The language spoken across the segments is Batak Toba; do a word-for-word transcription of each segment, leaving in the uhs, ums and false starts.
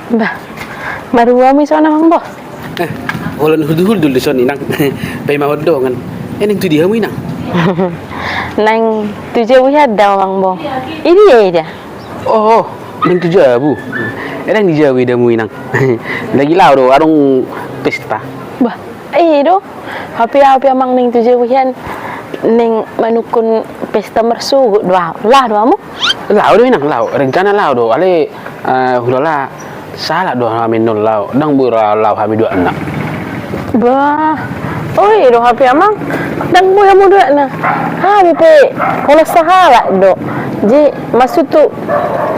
Bah, marhua hamu dison, Amang Boru? Eh, holan hulduhuldul dison, Inang. Paimahon dongan. Eh, naeng tu dia hamu, Inang? Naeng tu jabu hian da, Amang Boru. Idia ida? Oh, naeng tu jabu. Eh, naeng di jabu ida hamu, Inang? Lagi laho do, adong pesta. Bah, i do. Hape au pe, Amang, naeng tu jabu hian, naeng manungkun pesta marsogot do au. Laho do hamu? Laho do, Inang, laho. Rencana laho do. Alai, eh, hulala sahalak do hami annon laho. Ndang boi ra laho hami duakna. Bah. Oh, i do hape, Amang. Ndang boi hamu duakna. Hami pe holan sahalak do. Jadi maksudhu,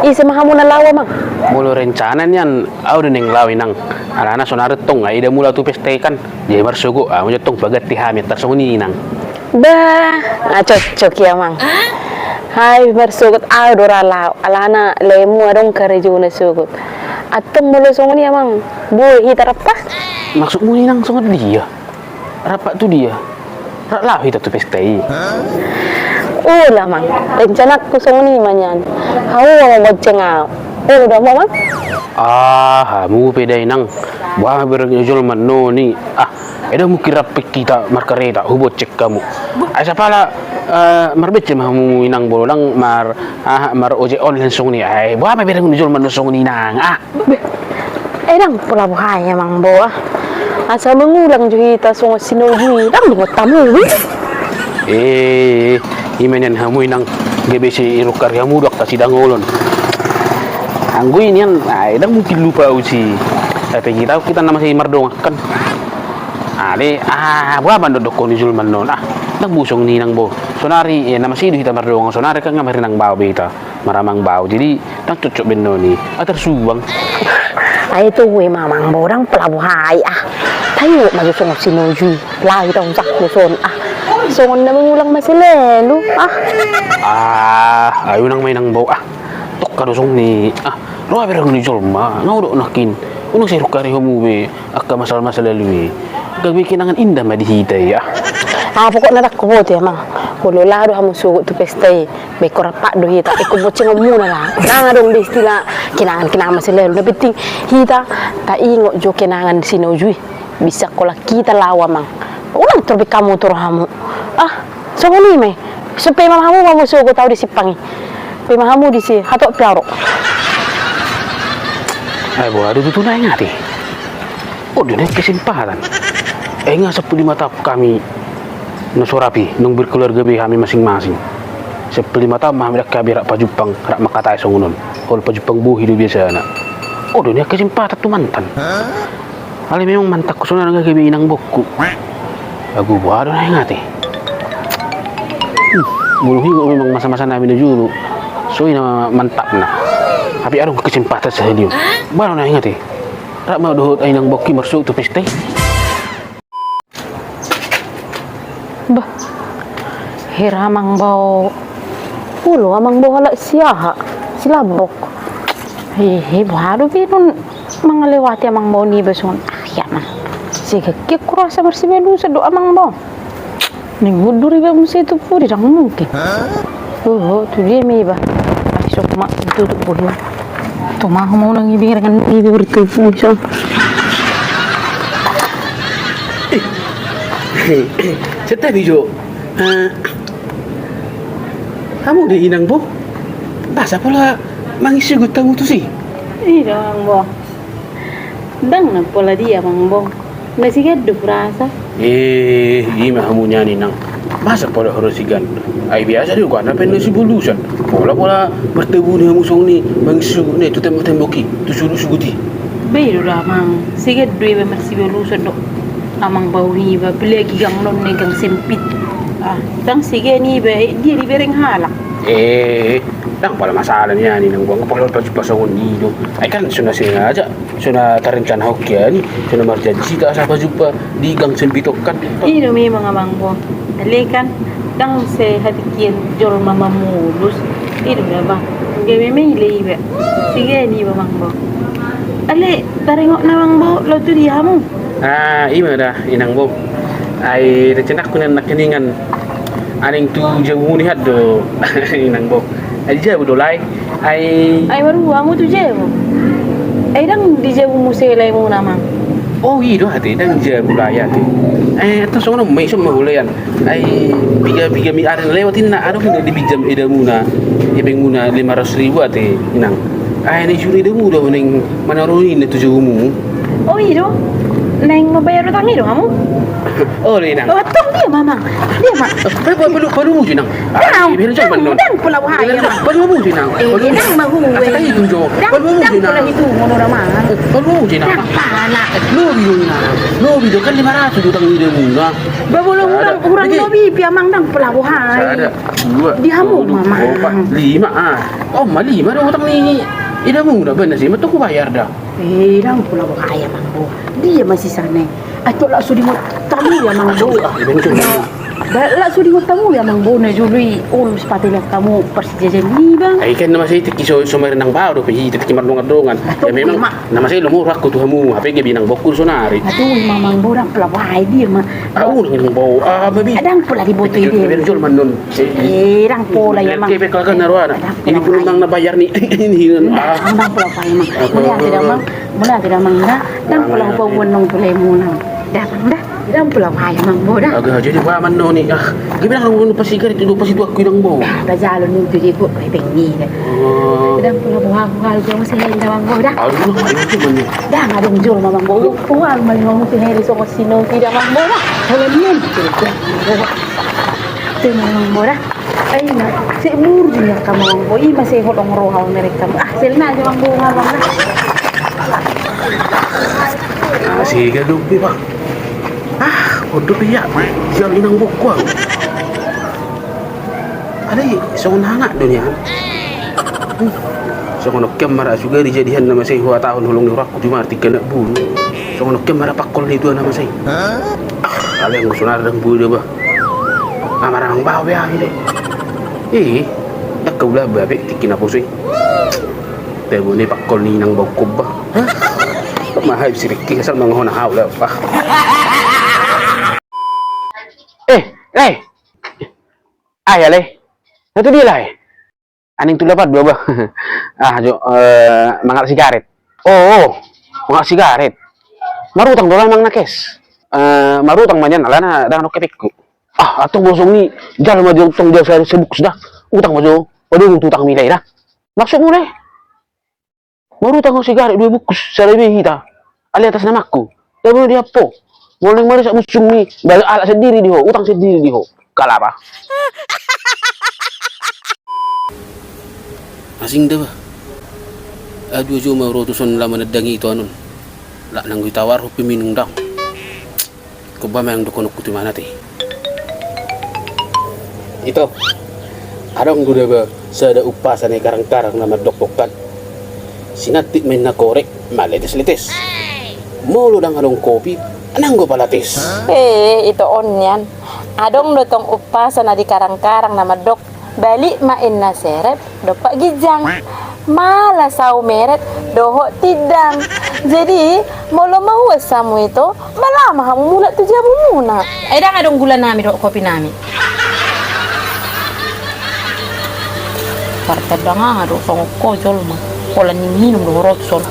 ise ma hamu na laho, Amang? Molo rencana nian, au do naeng laho, Inang. Alana sonari tong, ai ida hamu laho tu pesta i kan. Jadi marsogot hamu, antong paganti hami, antar songon i, Inang. Bah, ah, cocok i, Amang. Hami marsogot au do ra laho, alana laemu adong karejona sogot. Antong molo songon i, Amang, boi hita rap? Maksudmu, Inang, songon dia? Rap tu dia? Rap laho hita tu pesta i? Olo, Amang, rencanangku songon i ma nian. Hamu ma mabonceng au. Olo do, Amang? Ah, hamu pe da, Inang. Boha ma bereng ni jolma annon i. Ah, eda mungkin rap pe hita markareta, hubonceng hamu. Ai sapala, eh, marbecak ma hamu, Inang, molo ndang mar, ah, mar ojek online songon i. Ai boha ma bereng ni jolma annon songon i, Inang. Ah. Beh, eh, ndang pola boha i, Amang Boru. Asa mangulang jo hita songon si Nojui, ndang dohot hamu. Eh, i ma nian hamu, Inang, gabe sai rungkari hamu do angka sidangolon. Anggo i nian, ai ndang mungkin lupa au si. Tapi hita, hita na masih mardongan kan. Alai, ah, boha ma dohot dokkon ni jolma annon. Ah, ndang boi songon i, Inang Boru. Sonari, eh, na masih do hita mardongan, sonari kan nga marinang bao be hita. Maramang bao, jadi ndang cocok be annon i. Ah, tarsubang. Ai tu ue ma, Amang Boru, ndang pola boha i, ah. Taingot ma jo songon si Nojui. Laho hita tu son, ah. Songon na mangulang masa lalu, ah. Ah, ai unang ma, Inang Boru, ah. Tokka do songon i, ah. Ro bereng ni jolma, nga hudok nangkin. Unang sai rungkari hamu be angka masalah-masalah lalu i. Gabe kenangan indah ma di hita i, ah. Ah, pokokna ndang huboto, Amang. Molo laho do hamu sogot tu pesta i, baen ho rap do hita, ingkon boncengon muna ra. Ndang adong be istilah kenangan-kenangan masa lalu. Na penting hita taingot jo kenangan si Nojui. Bisa holan hita laho, Amang. Unang tor be hamu, tor hamu. Ah, songon i ma i. Sude ma hamu, hamu sogot, au di simpang i. Pe ma hamu disi, hatop pe au ro. Ai boha do tutu naeng ate. On do naeng kesempatan. Ai nga sampulu lima taon hami na so rap i, naung berkeluarga be hami masing-masing. Sampulu lima taon ma hami ndang gabe rap pajumpang, rap mangkatai songon on. Olo, pajumpang bohi do biasana. On do naeng kesempatan tu mantan. Alai memang mantanku sonari nga gabe inang boruku. Ago boha do naeng ate. Hmm, molo higot memang masa-masa nami na jolo, so i na mantapna. Tapi adong kesempatan sahali on. Boha do naeng ate. Rap ma dohot inang boruki marsogot tu pesta i. Bah, hira amang bao. Olo, amang bao halak si aha? Si Lambok. Hehe, boha do be on mangalewati amang bao niba songon aha ma. Sega ke hurasa marsibalusan do amang bao. Naeng mundur iba muse tu pudi, ndang mungkin. Oho, tu dia ma iba. Ai so ma tutup pudi. Tu ma ho ma unang ibereng niba martubu son. Santabi jo. Eh, hamu do inang bao? Boasa pola mangisogot hamu tusi? I do amang bao. Ndang na pola dia amang bao. Na sigadup hurasa. Eh, i ma hamu nian inang. Boasa pola hurasa sigadup? Ai biasa do goarna pe na sibalusan. Pola, pola martubu ni hamu songon i mangisogot na i tu tembok-tembok i, tu sulut-sulut i. Bah, i do amang. Sigadup iba marsibalusan do amang bao niba, apalagi gang on na i gang sempit. Ah, ndang sega niba, eh, dia dibereng halak. Eh, ndang pola masalah nian inang bao, anggo pola pajumpang songon i do. Ai kan so na sengaja, so na tarencanahon hian i, so na marjanji hita asa pajumpang di gang sempit on kan. I do memang amang bao. Alai kan ndang sehatingkian jolma mamolus. I do amang bao. Gabe maila iba. Sega niba amang bao. Alai taringot na amang bao, laho tu dia hamu? Ah, i ma da inang bao. Ai rencanangku nian nangkiningan, naeng tu jabu ni hat do inang bao. Ai jabu do lai. Ai, ai marhua hamu tu jabu? Ai ndang di jabu muse lae muna, Amang? O, i do ate, ndang di jabu lae ate. Ai antong songon on ma, ison ma hulean. Ai piga-piga mi ari na lewat inna, adong inna dipinjam edamuna, hepengmuna lima ratus ribu ate, Inang. Ai na isuru edamu do naeng manaruhon i inna tu jabumu. O, i do. Naeng mambayar utang i do hamu? O, Inang. O, antong dia ma, Amang. Dia ma. Palu, palu, palu hamu jo, Inang. Ndang, ndang pola boha i, Amang. Palu hamu jo, Inang. Ndang ma hu. Palu hamu jo, Inang. Palu hamu jo, Inang. Ndang pola hitung on, Amang. Palu hamu jo, Inang. Ndang pala. Lobi do, Inang. Lobi do, kan lima ratus do utang edamuna. Ba molo hurang, hurang lobi pe, Amang, ndang pola boha i. Sada, dua, tolu, empat. Di hamu ma, Amang. Lima, ah. O, ma lima do utang ni edamuna, ba na sima tu hubayar da. E, ndang pola boha i, Amang, bo. Dia ma sisana i? Antong lak so diingot hamu i, Amang, bo. Ba lak so diingot hamu i, Amang, bo, na jolo i, olo sipata i lak hamu parsijajaon i, Bang. Ai kan na masa i tingki so, so marinang bao dope hita tingki mardongan-dongan. Antong, ya memang, na masa i lomo rohangku tu hamu, hape gabe inang boaku sonari. Antong, Amang, bo, ndang pola boha i, dia ma. Au, ndang inang bao, ah, babi. Ndang pola diboto i dia. Jolo ma annon. E, ndang pola i, Amang. Ndang pola i, Amang. Mauliate da, Amang. Mauliate da, Amang, da. Ndang pola hupaboa annon tu laemuna. Da, Amang, da. Ndang pola hupaboa, Amang, bo, da. Agak jadi ba annon i. Ah, gabe ndang pola hupaboa sigaret tu pasidoanku, Inang, bo. Da, ba jalo ni tu dia, bo, hepeng ni, da. Ndang pola hupaboa, hupaboa, Amang, bo, da. Aduh, aduh, aduh. Da, adong jolo ma, Amang, bo. Hupaboa ma, Amang, tu heri songon sinopi da, Amang, bo, da. Holan ni. Tenang, Amang, bo, da. Ai na, sai murni, Amang, bo, ima sai holong roha merek hamu. Ah, sel na aja, Amang, bo, Amang, na. Ah, sega dope, Bang. Ah, on dope ia. Jalo inang boaku au. Alai songon anak do nian. Hmm. Songon on kian ma ra sugari jadihan na masa i huhatahon holong ni rohangku tu ima tingki anak boru. Songon on kian ma ra pangkol ni tua na masa i. Ah, alai anggo sonari ndang boi do, bah. Amang, amang bao be ahu i do. Eh, ndang haula babe tingki naposo i. Tabo ni pangkol ni inang boaku, bah. Hah? Maha i siriki asal mangahona haula, bah. Eh, eh. Ai ale. Na tu dia lae? Aning tu lapan dua bah. Ah, jo, eh, mangalap sigaret. Oh, oh. Mangalap sigaret. Marutang do lae amang na cash. Eh, marutang ma nian alana ndang adong hepengku. Ah, antong molo songon i, jalo ma jo antong jalo sa-, sabungkus da. Utang ma jo. Padomu tu utangmi lae da. Maksudmu lae? Marutang ho sigaret dua bungkus, sada be hita. Alai atas namaku. Tabo ni di hape ho. Molo naeng madesak musungmi, ba alap sandiri di ho, utang sandiri di ho. Kalapa. Asing da bah. Aduh, ajo ma ro tu son laho manandangi ito anon. Lak nanggo itawarhon pe minum ndang. Kobba ma naeng dohononku tu imana te. Ito. Adong do da bah sada umpasa na di karang-karang na mandok, kan. Sinantik ma inna korek, maletes-letes. Molo ndang adong kopi, nanggo pala tes. Eh, ito on nian. Adong do tong umpasa na di karang-karang na mandok, balik ma inna serep, dompak ginjang. Mala sau meret dohot tindang. Jadi, molo mauas hamu ito, bala ma hamu mulak tu jabumuna. Ai ndang adong gulanami dohot kopinami. Partandang aha do songon ho jolma. Holan ni minum do ho ro tu son.